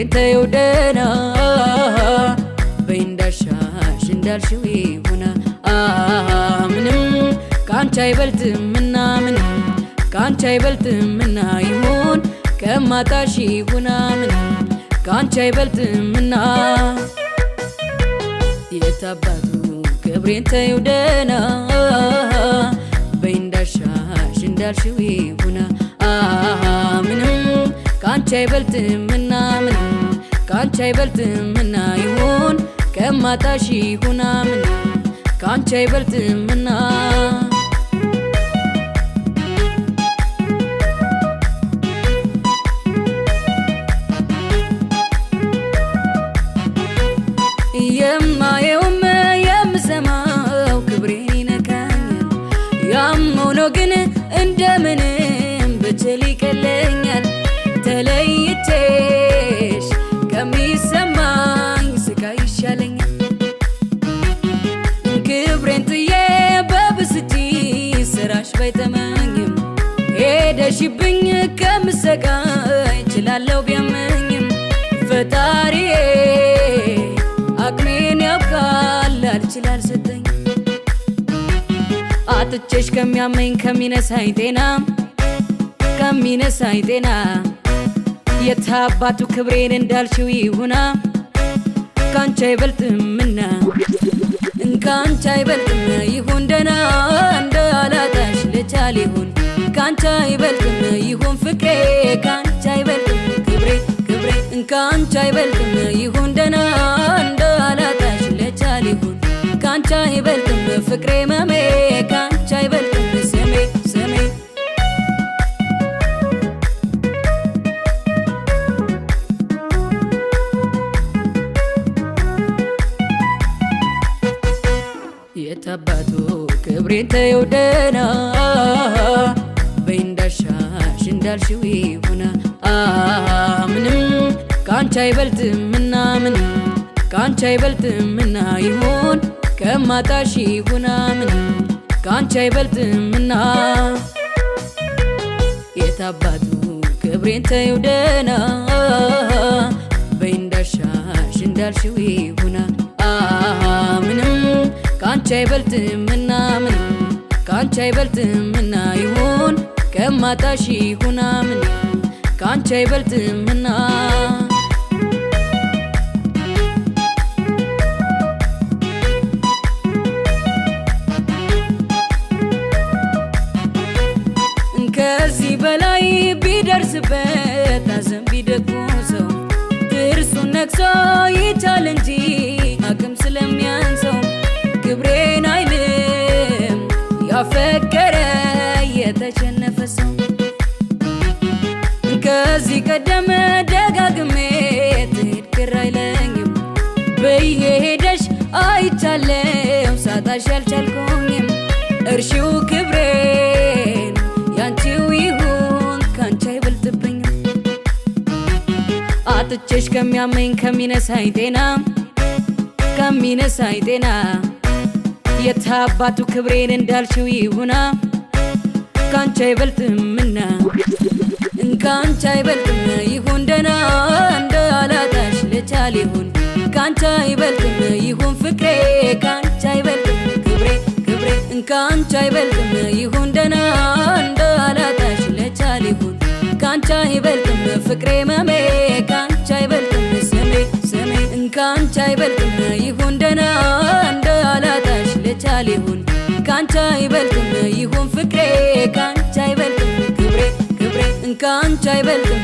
ክብሬን ተይው ደህና በይ እንዳሻሽ እንዳልሽው ይሁና። ምንም ካንቺ አይበልጥምና፣ ምንም ካንቺ አይበልጥምና ይሁን ከማጣሽ ይሁና፣ ምንም ካንቺ አይበልጥምና። የታባቱ ክብሬን ተይው ደህና በይ እንዳሻሽ እንዳልሽው ይሁና። ምንም ካንቺ አይበልጥምና፣ ምንም ካንቺ አይበልጥምና ይሁን ከማጣሽ ይሁና፣ ምንም ካንቺ አይበልጥምና። የማየውም የምሰማው ክብሬን ይነካኛል። ያም ሆኖ ግን እንደምንም ብችል ይቀለኛል። ተለይቼሽ ከሚሰማኝ ስቃይ ይሻለኛል። ክብሬን ጥዬ በብስጭት ስራሽ ባይተመኝም ሄደሽብኝ ከምሰቃይ እችላለሁ ቢያመኝም። ፈጣሪዬ አቅሜን ያውቃል አልችል አልሰጠኝ። አጥቼሽ ከሚያመኝ ከሚነሳኝ ጤና፣ ከሚነሳኝ ጤና፣ የታባቱ ክብሬን እንዳልሽው ይሁና። ካንቺ አይበልጥምና፣ ካንቺ አይበልጥም ይሁን ደህና እንዳላጣሽ ልቻል ይሁን። ካንቺ አይበልጥም ይሁን ፍቅሬ፣ ካንቺ አይበልጥም ክብሬ ክብሬ። ካንቺ አይበልጥም ይሁን ደህና እንዳላጣሽ ልቻል ይሁን። ካንቺ አይበልጥም ፍቅሬ መሜ፣ ካንቺ አይበልጥም ስሜ ስሜ። የታባቱ ክብሬን ተይው ደህና በይ እንዳሻሽ እንዳልሽው ይሁና። ምንም ካንቺ አይበልጥምና፣ ምንም ካንቺ አይበልጥምና ይሁን ከማጣሽ ይሁና፣ ምንም ካንቺ አይበልጥምና። የታባቱ ክብሬን ተይው ደህና በይ እንዳሻሽ እንዳልሽው ይሁና። ምንም ካንቺ አይበልጥምና፣ ምንም ካንቺ አይበልጥምና ይሁን ከማጣሽ ይሁና፣ ምንም ካንቺ አይበልጥምና። ከዚህ በላይ ቢደርስበት ሐዘን ቢደቁሰው ጥርሱን ነክሶ ይቻል እንጂ አቅም ስለሚያንሰው ክብሬን አይልም ያፈቀረ የተሸነፈ ሰው። ከዚህ ቀደም ደጋግሜ ትሄድ ቅር አይለኝም ብዬ ሄደሽ አይቻለው ሳጣሽ አልቻልኩኝም። እርሺው ክብሬን ያንቺው ይሁን ካንቺ አይበልጥብኝም። አጥቼሽ ከሚያመኝ ከሚነሳኝ ጤና፣ ከሚነሳኝ ጤና፣ የታባቱ ክብሬን እንዳልሽው ይሁና። ካንቺ አይበልጥምና፣ ካንቺ አይበልጥም ይሁን ደህና እንዳላጣሽ ልቻል ይሁን። ካንቺ አይበልጥም ይሁን ፍቅሬ፣ ካንቺ አይበልጥም ክብሬ ክብሬ። ካንቺ አይበልጥም ይሁን ደህና እንዳላጣሽ ልቻል ይሁን። ካንቺ አይበልጥም ፍቅሬ መሜ፣ ካንቺ አይበልጥም ስሜ ስሜ። ካንቺ አይበልጥም ይሁን ደህና እንዳላጣሽ ልቻል ይሁን። ካንቺ አይበልጥም ይሁን ፍቅሬ፣ ካንቺ አይበልጥም ክብሬ ክብሬ። ካንቺ አይበልጥም